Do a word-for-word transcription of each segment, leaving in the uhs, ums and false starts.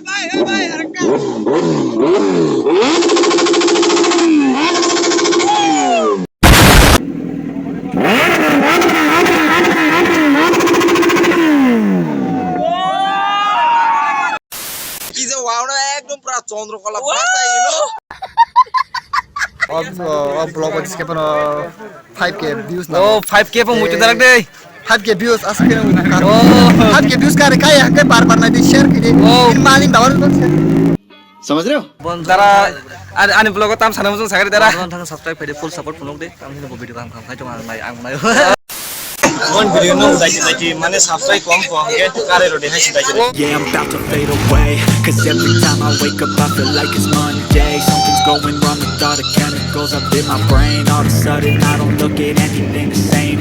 Ki je wow na ekdom pura Chandrakala bhasai no. O, o, o vlog o skip no five K views na. Oh, five K pho muitu darak dei. Five K views aske na. Oh. Five K views kare kaya ke bar bar na di share kide. Oh. In malin dawar. Samajh rahe ho? Dara, ani, ani vlog o tam sana mujung sagari dara. Bondhu thang subscribe khaidi, full support phunuk di. Tam hino video kam kam khai tong ang nai, ang nai. Mon video no dai dai mane subscribe kom kom ke kare ro de hai dai dai. Yeah, I'm about to fade away. Cause every time I wake up, I feel like it's Monday. Something's going wrong with all the chemicals up in my brain. All of a sudden, I don't look at anything the same.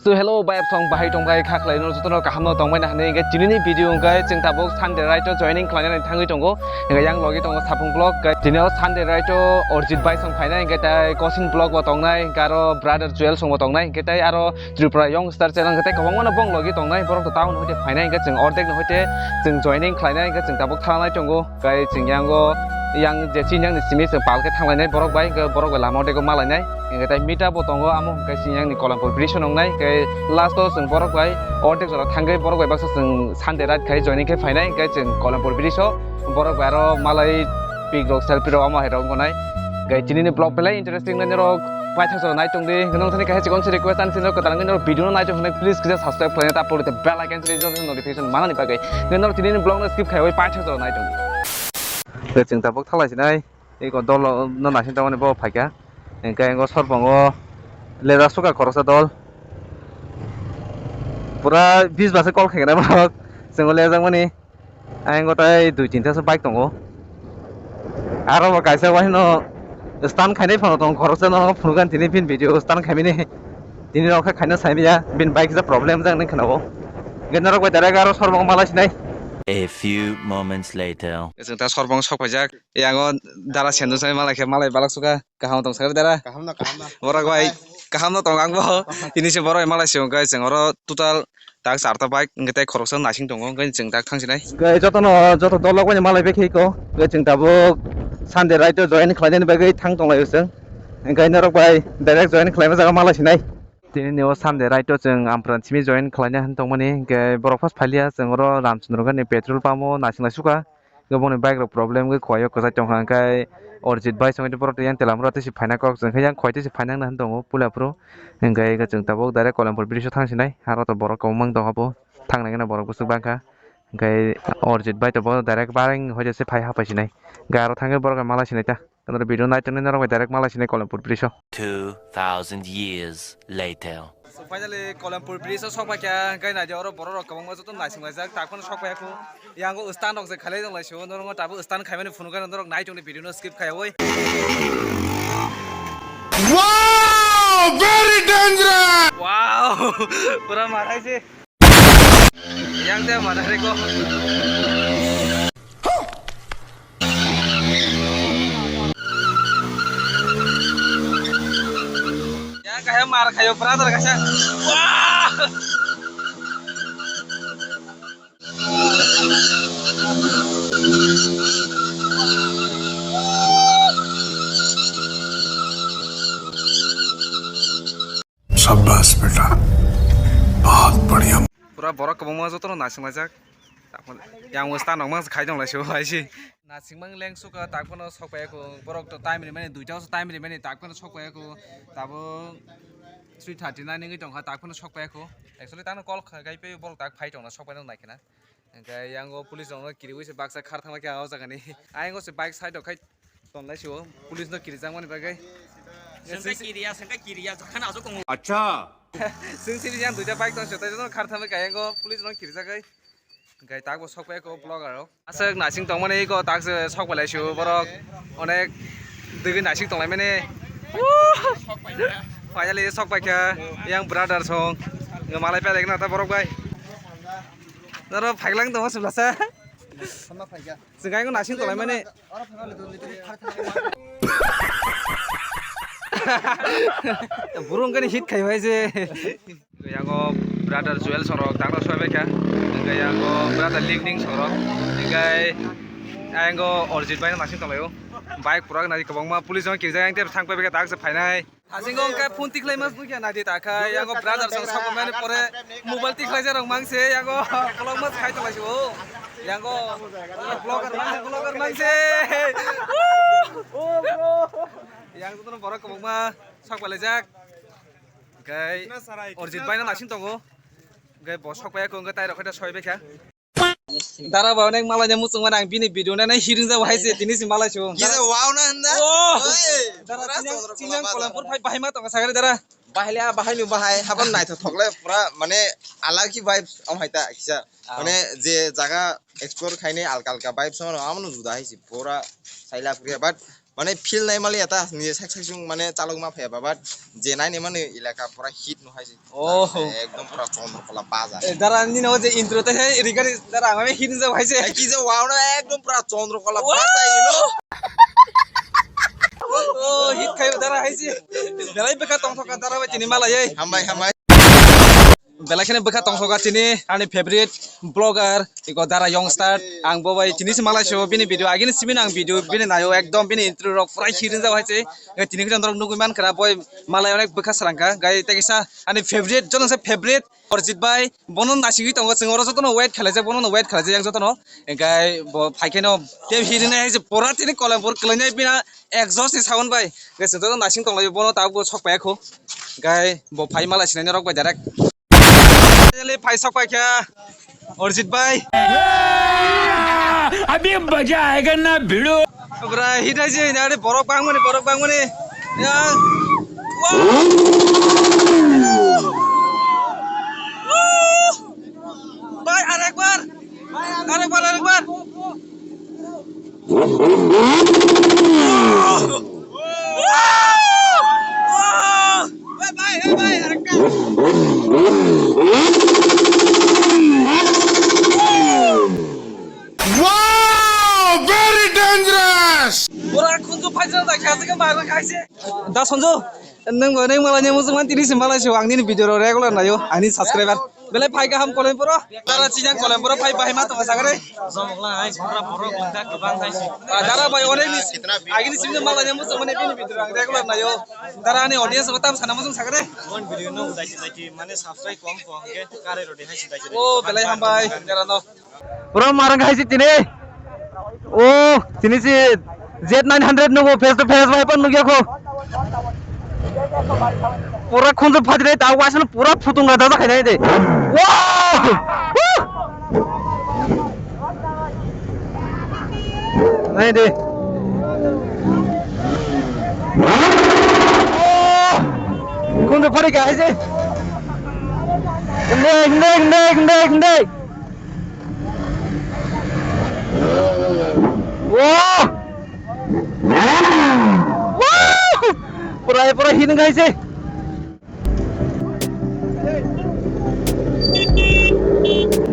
So hello, bai, song bahai tong bai, kha khlai no joto no kaham no tong bai na hinwi, hingke tini ni video hingke chwng tabuk Sunday ride o joining khlainani thangwi tongo, hingke yang logi tongo Sapung Vlog, hingke tini o Sunday ride o Orjit bai song phainai, hingke tai Kosin Vlog bo tongnai, hingke aro brother Joel song bo tongnai, hingke tai aro Tripura Young Star channel hingke tai kwbangma no bong logi tongnai, borok to town hoite phainai, hingke chwng ordek no hoite chwng joining khlainai, hingke chwng tabuk thanai tongo. Kai chwng yango, yang je chini yang ni simi chwng pal khe thanglainai borok bai, hwnkhe borok bai lama o dego malainai. Hwnkhe tai meet up bo tongo, amo hwnkhe chini yang ni Kolampur bridge o nongnai. Hwnkhe last o chwng borok bai ordek jora thangwi borok bai baksa chwng Sunday ride khai joining khe phainai. Hwnkhe chwng Kolampur bridge o borok bai aro malai pic rok, selfie rok, amo hai rok wngnai. Hwnkhe tini ni vlog belai interesting nai norok paithak jora nai tongdi. Hwnkhe nong thani kaisa chikon se request ani channel kwtal wngwi norok video no nai tong hwnwi please kisa subscribe khlaina ta pore bell icon se notification manani bagwi. Hwnkhe norok tini ni vlog no skip khaiwi paithak jora nai tongdi. Hwnkhe chwng tabuk thalai sinai. Eko dol no naising tongmani bo phaikha. Hwnkhe engo sorbango lejak suka khoroksa dol. Pura bis base kol khaikha borok. Chwngno lejakmani. Ayang gotei dui tinta se bike tongo. Aro bo kaisa waino stand khainai phano tongo, khoroksa no phunukha tini phin video stand khaimani. Tini rok khe khaina saimanya, bini bike kisa problem jak nai khwnao. Hwnkhe norok bai direct aro sorbango malai sinai. A few moments later. Chwng ta sorbango sok paijak. Yango dara senduk sai malai khe malai balak suka. Kaham tong sakhe dara. Kaham no, kaham no. Borok bai kaham no tong ang bo. Tini se borok malai se wngkha chwng oro total tak charta bike, hwnkhe tei khoroksa naising tongo, hwnkhe chwng tak thang sinai. Hwnkhe jotono, joto dolok bai malai bai khe iko. Hwnkhe chwng tabuk Sunday ride o join khlainani bagwi thang tong laio chwng. Hwnkhe norok bai direct join khlaima jaga malai sinai. Tini ni o Sunday ride o chwng Ampran simi join khlaina hwn tongmani, hwnkhe borok first phailiya chwng oro Ramchandra ni petrol pump o naising lai suka. Hwnkhe boni bike rok problem wngwi khowai o kwchai tongkha, hwnkhe Orjit bai songwi borok yang tela mura tei se phaina kok, hwnkhe yang khowai tei se phaina wngna hwn tongo puila phuru. Hwnkhe chwng tabuk direct Kolampur bridge o thang sinai, aro to borok kwbangma wng tongkha bo, thangnai gana borok bwswk bangkha. Hwnkhe Orjit bai to bo direct bareng hoide se phai hapai sinai, hwnkhe aro thangwi borok malai sinai ta. Tamo video nai tongwi norok bai direct malai sinai Kolampur bridge o. Two thousand years later. So finally Kolampur bridge o sok paikha, hwnkhe naidi oro borok rok kwbangma joto naising laijak, tak phano sok paikha kho. Yango stand rok je khalai dong lai sio, norok tabuk stand khaimani phunukha norok nai tongni video no skip khaiwi. Wow! Very dangerous! Wow! Pura marai se. Yang te mana reko. Yang kaya mar kayo brother kasa. Wah. शाबाश बेटा, बहुत बढ़िया। Pura borok kwbangma jotono naisinglaijak. Yang wngwi stand rok mang khai tong lai se bo hai se. Naisingmang leng suka tak phano sok pai kho. Borok to time rimani duita o time rimani tak phano sok pai kho. Tabo three thirty nine wngwi tongkha tak phano sok pai kho. Actually tangno call khai pai borok tak phai tongna sok pai nai khena. Hwnkhe yango police rokno kiriwi se baksa khar thangma khe ah o jagani. Ayang o se bike side o khai tonlai sio police no kirijakmani bagwi. Sengkhe kiriya, sengkhe kiriya, jokhano aswk tongo. Acha. Seng sini yang duita bike tong se, tai jotono khar thangma khe ayang o police rokno kirijagwi. Hwnkhe tak bo sok pai kho vlogger rok. Aswk naising tongmani kho tak se sok pai lai sio borok. Onek digi naising tonglaimani. Finally sok pai kha yang brother song. Malai pai lai ta borok bai. Noro phailang tongo chwlasa. Sama phaikha. Chwng ayang naising tonglaimani. Oro phaiba le dun litri thar thar. Burung kani hit khai bai je. Yango brother Brother Joel songrok tangno soi bai kha. Hingke yango brother Lingding songrok. Hingke yango Orjit bai no nasing tonglaio. Bike pura nai kwbangma police rok kijak yang tei thang pai bai kha tak se phainai. Asing wngkha phone tikhlai mas nukya nai di ta kha. Yango brother song sabo mani pore mobile tikhlai jarok mangse yango vlog mas khai tonglaisio. Yango vlogger mangse, vlogger mangse. Yang jotono borok kwbangma sok palaijak. Hingke Orjit bai no nasing tongo. Hingke bo sok bai kho hingke tai rok khe soi bai kha. Dara bai onek malai ne muchung mani ang bini video nai nai hiring jabo hai se tini si malai se. Kisa wow na handa? Oh! Oi, dara pura chinyang, chondro chinyang kola Kolampur phai bahai ma tongo sagari dara. Bahai le bahai nu bahai haban naithothok le pura mane alagi vibes om hai ta kisa. Ah. Mane je jaga explore khaine alka alka vibes ono amono juda hai se pura saila puriya but mane feel nai mali eta nije sak sak sung mane chalok ma phaya baba je nai ni mani elaka pura hit no hai se. Oh. Ekdom pura Chandrakala baja. Eh, dara nini o je intro te he rigari dara ang hit jabo hai se. Ki je wow na ekdom pura Chandrakala baja you know. Oh, hit khai dara hai se. Belai bwkha tongthok ka dara bai tini malai ei. Hambai hambai. Belai kheno bwkha tongthok ka tini ani favorite vlogger iko dara youngster ang bo bai tini se malai so bini video agini simi ang video bini nayo ekdom bini intro rok pura hiring jabo hai se. Tini kheno norok nugui man khara boi malai onek bwkha srang kha gai tei kisa ani favorite jono se favorite. Orjit bai, bono nasingwi tongo, chwng oro jotono wait khlaijak, bono no wait khlaijak, yang jotono. Hingke bo phai khe no, tei hirinai hai se pura tini Kolampur kwlainai bina exhaust ni sound bai. Hingke chwng jotono nasing tonglaio, bono tabuk bo sok paiya kho. Hingke bo phai mala sinai norok bai direct. Phai sok pai kha Orjit bai. Abhi maza aayega na bhidu. Bwrai, hit hai se, hit hai, borok bangmani, borok bangmani. Ya. Wow. Wow. Bhai, arekbar. Arekbar, arekbar. Wow. Wow. Bhai, bhai, bhai, arekbar. Wow! Very dangerous! Pura khunju phaijak da kha se ma rang khaise. Da Sanju, nwng bo nwng malai ni muchung man tini se malai se ang nini video rok regular nayo, ani subscriber. Belai phai kaham Kolampuro. Dara chini ang Kolampuro phai bahai ma tongo sagare. Jomok lang hai pura borok lengkha kwbang hai se. Ah, dara bai onek ni agini simi malai ni muchung mani bini video rok regular nayo. Dara ani audience rok tam sana muchung sagare. Mon video no dai se dai mane subscribe kom kom ke kare rodi hai se dai se. Oh, belai hambai dara no. Pura marang hai si tini. Oh, tini si Z nine hundred nugo face to face bai pan nugya ko. Pura khunju phadi dai ta wasan pura phutung da da khai dai de. Wow! Woo! Nai de. Oh! Khunju phadi ga hai si. Hindai, hindai, hindai, hindai, hindai. Wow! Wow! Pura, pura hit ngai se.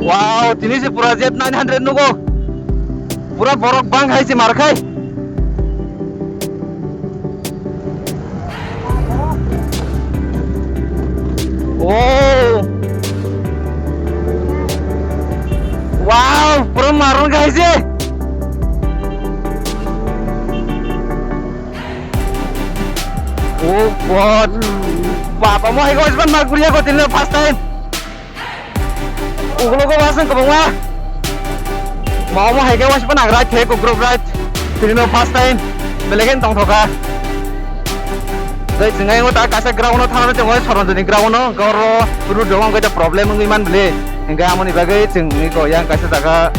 Wow, tini se pura Z nine hundred nugo. Pura borok bang hai se mar khai. Oh. Wow, pura marang hai se. Oh God. Baba mo hai ko isban mar kuriya ko tini first time. Ugulogo wasang kwbangma. Mao mo hai khe waisa phano ang ride khe group ride. Tini no first time. Belai khe tongthoka. Tei chwng ayang ta kaisa ground no thangna tongwi Soronjoni ground no goro road rok wngkha problem wngwi man bwle. Hingkhe amoni bagwi chwng iko yang kaisa jaga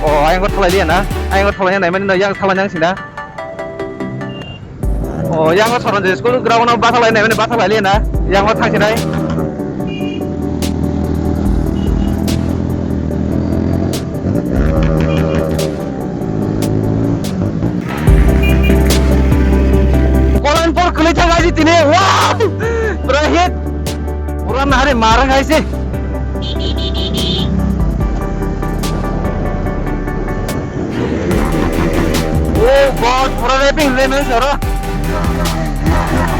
o ayang thalai liya na. Ayang thalai nai mani no yang thalai nang sina. O, yang o Soronjoni school ground o bathak lai nai mani bathak lai liya na. Yang o thang sinai. Kolanpur kwlwi thang aji tini. Wow! Pura hit. Pura nahari marang aise. Oh God, pura rapping le men soro.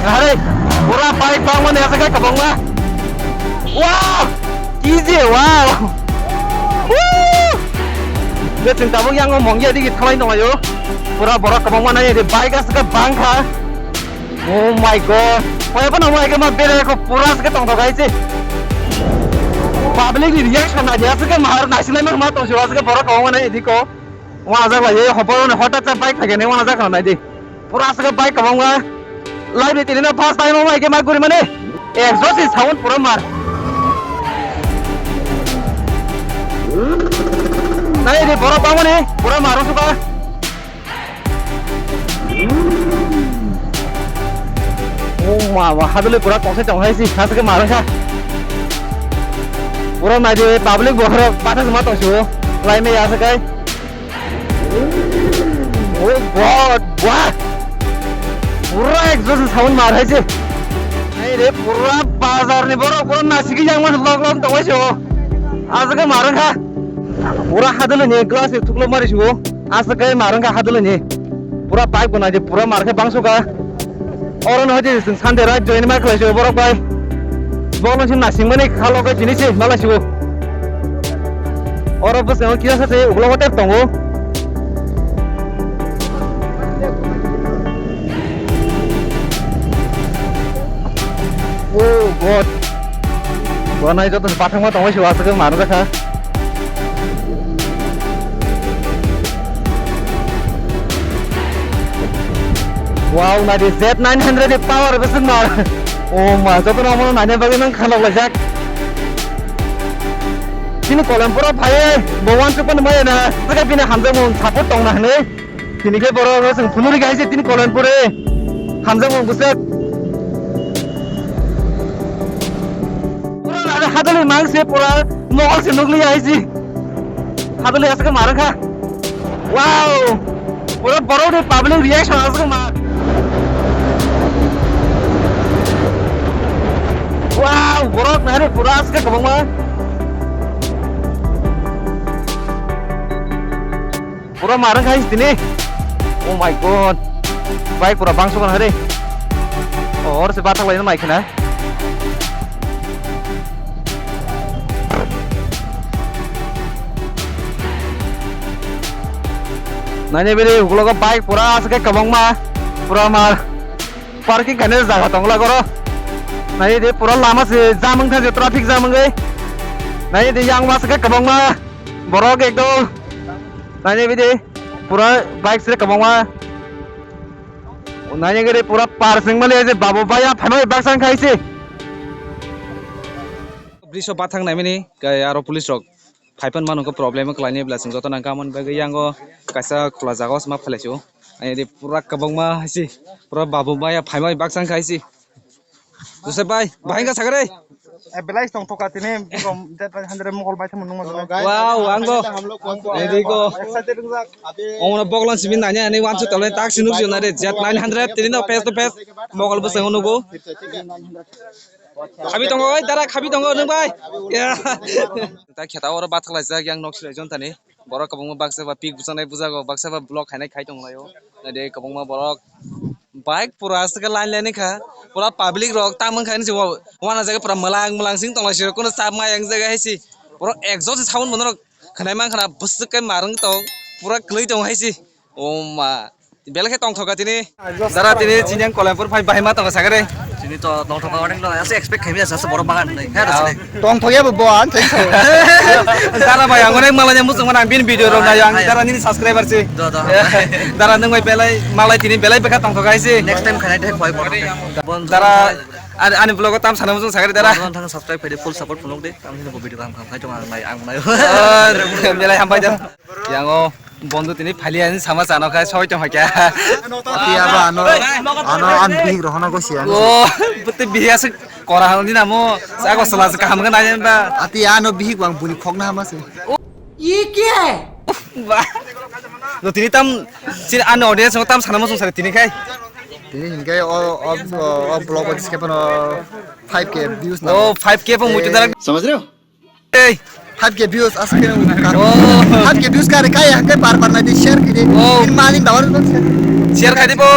Are, pura bike bang mane asa kai kabang ma. Wah! Ki Wow! Woo! Be chwng tabuk yang mongya digi thalai tonglaio. Pura borok kwbangma nai de bike aswk bang kha. Oh my god. Oya bono mo ekma bere ko pura aswk tongthok hai se. Public ni reaction na dia aswk mahar naisinai ma tongsi aswk borok kwbangma nai diko. Wa ajak lai, hopor hota cha bike thakene wa ajak nai di. Pura aswk bike kwbangma. Live ni tini no first time omo hai khe ma guri mani. Exhaust ni sound pura mar. Nai di borok bangmani pura mar suka. Oh ma, wa hadulwi pura tongse tong hai si, khasake mar kha. Pura nai di public borok pathak ma tong su. Lai me ya sakai. Oh god, wah! Pura exhaust sound mar hai se. Hai re, pura bazar ni borok pura nasigi yang man log log tong se. Aswk mar kha. Pura hadulwi ni glass ni thuklo mari su. Aswk mar kha hadulwi ni. Pura bike bo nai de pura mar khe bangso kha. Oro no hadi sing Sunday ride join ma khlai se borok bai. Borok no sing nasing mani khalo khe tini se malai se. Oro bwskango kisa se ukulok hotel tongo. Oh god. Bo nai joto bathang ma tongwi se aswk mar kha. Wow, nai di Z nine hundred ni power bwswk mar. Oh ma, joto no omo naina bagwi nang khalok laijak. Chini Kolempur o phaiwi bo uansuk mano maya na, bwkha bini hamjakmung support tongna hinwi. Tini khe borok no chwng phunuri kha hai se tini Kolempur e. Hamjakmung bwswk. Pura nai di hadulwi mang se pura mokol se nukli hai se. Hadulwi aswk mar kha. Wow! Pura borok ni public reaction aswk ma. Wow! Borok nai re pura aswk kwbangma. Pura mar kha hai tini. Oh my god. Bike pura bangso kha re. Oh, or se bathak lai nai khna. Nai bini ukulok o bike pura aswk kwbangma, pura mar parking khaina jaga tongla goro. Nai di pura lama se jam wngkha je traffic jam wngwi. Nai di yang ma aswk kwbangma borok ekdom. Nai bini pura bike se kwbangma. Nai gari pura parking mali je babu baya phanai baksa wngkha ise. Bridge o bathang naimani, kai aro police rok phaipan mano khe problem khlaini bwla chwng joto nang kamon bagwi yango kaisa khula jaga o sma phalai sio. Ani di pura kwbangma haisi pura babu maya phaimai baksa wngkha haisi. Joseph bhai, bahai wngkha sakare. Eh, belai tong thoka tini, bukom, det bai handre mokol bai thamu nungma. Wow, angbo. Ani di ko. Excited wngjak. Omono boglan simi nani ani one two tole tak sinuk jona de Z nine hundred tini no face to face mokol bwskango nugo. Khabi tongo, oi, dara khabi tongo, nwng bai. Ya. Ta kheta oro bathak laijak yang nok silai jon tani. Borok kwbangma baksa ba pik bwchanai bujago, baksa ba block khainai khai tong laio. Nade kwbangma borok bike pura aswk line line kha. Pura public rok tamang khaini se wa-, wana jaga pura mwlang mwlang sing tong lai sio, kono chap ma yang jaga hai si. Borok exhaust sound mono rok khanai mang khana bwswk kai marwng tong, pura kwlwi tong hai si. Oh ma. Belai khe tongthoka tini. Dara tini chini ang Kolempur phai bahai ma tongo sakare. Chini to tongthoka onek no ase expect khaimya ase borok bagan nai. He ase. Tongthokya bo bo an thai. Dara bai ang onek malai muchung mana bin video rok nai ang dara nini subscriber si. Do do. Dara nwng bai belai malai tini belai bekha tongthoka isi. Next time khanai thai khoi borok. Dara ani vlog o tam sana muchung sakare dara. Thang subscribe khaidi full support phunuk di. Tam sini bo video kam kam khai tong ang nai ang nai. Belai hambai da. Yango. Bondo tini phali ani sama chano khai soi tong kya. Ati aba ano, ano an bihik rohona ko siya. O, bete bihi ase kora hal ni namo. Sa ko sala se kaham kan ayen ba. Ati ano bihik wang buni khok na hama se. Ye kya hai? Ba. No tini tam, sin ano audience tam sana mo sung sare tini khai. Tini hinkai o, o, o vlog o skip no five K views na. O, five K po mutu dara. Samajh rahe ho? Ei, five K views aske. Oh. Five K views kare kaya ke par par na di share kide. Oh. In malin dawar. Share khai di bo.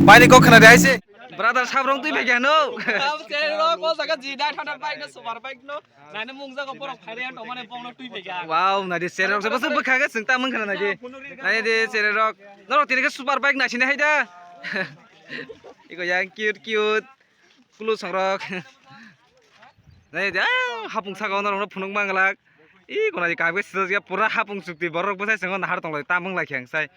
Bai ni kok khna de aise. Brother, sabrong twi phaikha no. Abo cherok o jaga ji nine hundred bike no, super bike no. Nani mung jaga borok phaire ang tongmani bongno twi phaikha. Wow, nadi cherok se bwswk bwkha khe chwng tamung khana nadi. Nai de cherok. Norok tini khe super bike naisini hai da. Iko yang cute cute. Kulu songrok. Nai de, ah, hapung saka ono rokno phunuk manglak. Ih, gona di kabwe sida pura hapung chukti borok bwsai swngo nahar tonglai tamung lai kheng sai.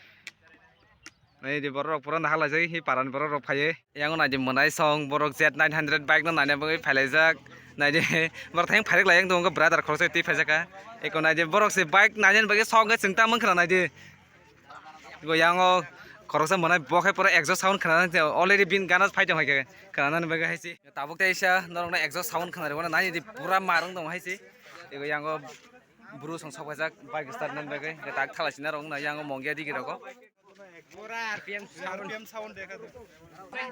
Nai di borok pura nahar lai jai hi parani borok rok phaiye. Yang nai di mwnai song borok Z nine hundred bike no naina bagwi phailaijak. Nai di borok thang pharik lai yang tongo brother khoroksa twi phaijaka. Eko nai di borok se bike naina bagwi song chwng tamung khna nai di. Bo yango khoroksa mwnai bo khe pura exhaust sound khna already bin gana phai tong hai khe khna nani bagwi hai se. Tabuk tei sa norokno exhaust sound khna rwna nai di pura marwng tong hai se. Ego yango bru song sok paijak bike start nani bagwi tak thala sina rok na yango mongya digi rogo.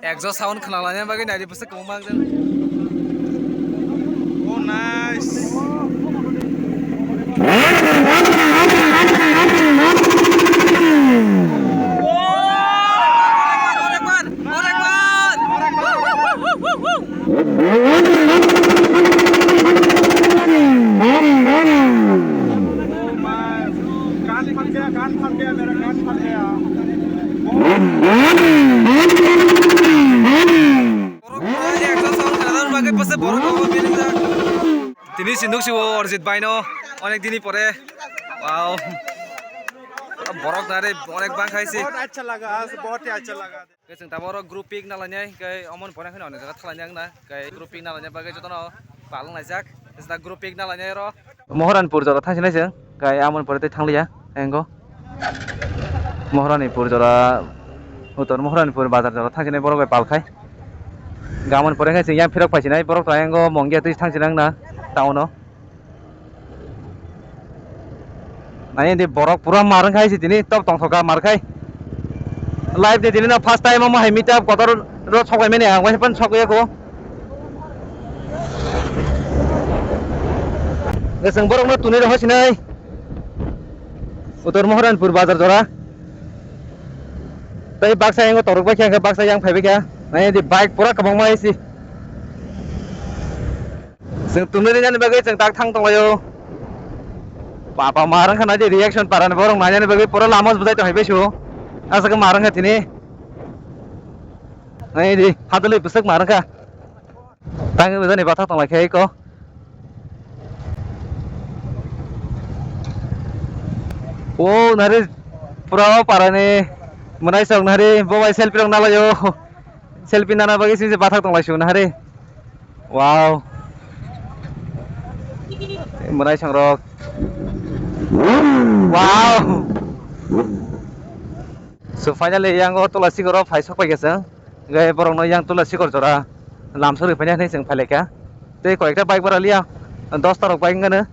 Exhaust sound khna lanya bagwi nai di bwswk kwbangma ang. Oh, nice. कान फट गया, कान फट गया, मेरा कान फट गया। Tini sinduk sibo Arjit bhai no onek dini pore. Wow. Borok nare onek bang khai si. बहुत अच्छा लगा, आज बहुत ही अच्छा लगा। Khe chwng tabuk oro group pic nalainai, khe omo ni pore kheno ani jaga thalainai wngna, khe group pic nalainai bagwi jotono palang laijak, khe chwng group pic nalainai oro. Mohoranpur jora thangsinai chwng, khe amoni pore tei thangliya, engo. Mohoranipur jora, Uttor Mohoranipur bazar jora thangsinai borok bai palkhai. Gamoni pore khe chwng yang phirok phaisinai, borok to engo mongya twi thangsinai wngna town o. Nai di borok pura mar wngkha hai se tini top tongthok kha mar khai. Live de tini no first time omo hai meet up kotor ro sok bai mani ang bai phan sok ya ko. Geseng borok no tuni ro sinai. Uttor Mohoranpur bazar jora. Tei baksa yang torok bai kha baksa yang phai bai kha. Nai di bike pura kwbangma hai se. Chwng tongwi rinani bagwi chwng tak thang tonglaio. Papa ma rwngkha nai di reaction parani borok nainani bagwi pura lama bwjai tong hai bai su. Aswk ma rwngkha tini. Nai di hadwlwi bwswk ma rwngkha. Tangwi bwjani bathak tong lai khe eko. O nari pura o parani mwnai sok nari bo bai selfie rok nalaio. Selfie nana bagwi sini bathak tong lai su nari. Wow. Mwnai sangrok. Wow. So finally yang o tola sikoro phai sok pai khe chwng. Gai borok no yang tola sikor jora lamsok ri phai nai hinwi chwng phai lai kha. Tei koi ekta bike bara liya dos ta rok bike wngkha no.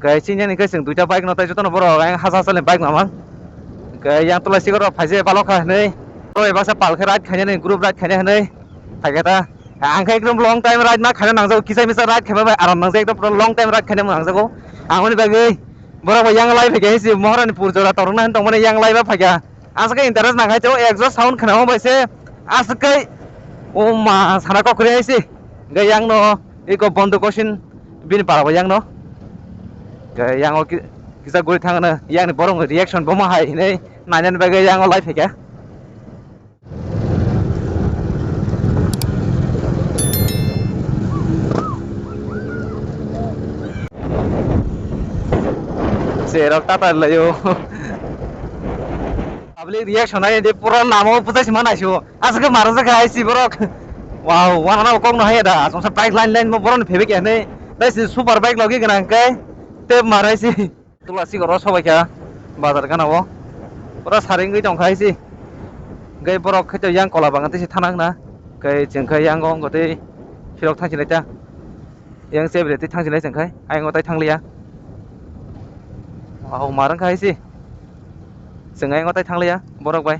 Gai chini ani khe chwng duita bike no tai joto no borok yang hasa hasa ni bike mamang. Gai yang tola sikoro phai se balo kha hinwi. Oi baksa pal khe ride khainani group ride khainai hinwi. Phai khe ta. Ang khe ekdom long time ride ma khaina nangjago, kisa misa ride khaima bai aram nangjak, ekdom pura long time ride khaina nangjago. Ang oni bagwi borok bai yang lai phaikha, hisi Moharani pur jora torokna hin tongmani yang lai ma phaikha. Aswk khe interest nang hai, tei o exhaust sound khwnama bai se aswk khe o ma sana kok kwrwi hai se. Hwnkhe yang no eko bondo kosin bini para bai yang no. Hwnkhe yang o ki-, kisa guri thangno, yang ni borok ni reaction bo ma hai hinwi nainani bagwi yang o lai phaikha. Cherok tata laio. Public reaction ai de pura lama o putai sima naisio. Aswk ma rwjak hai si borok. Wow, wana na kok no hai da. Aswk sa bike line line mo borok ni phebek ya nei. Dai si super bike logi gwnang kai. Te marai si. Tula sikoro sobaikha bazar gana o. Pura saringwi tongkha hai se. Hwnkhe borok khe to yang kola bagan tei se thanang na. Hwnkhe chwng khe yang o wngkha tei phirok thangsinai ta. Yang se bwrwi tei thangsinai chwng khe ayang o tai thangliya. Wow, mar wngkha hai se. Chwng ayang o tai thangliya borok bai.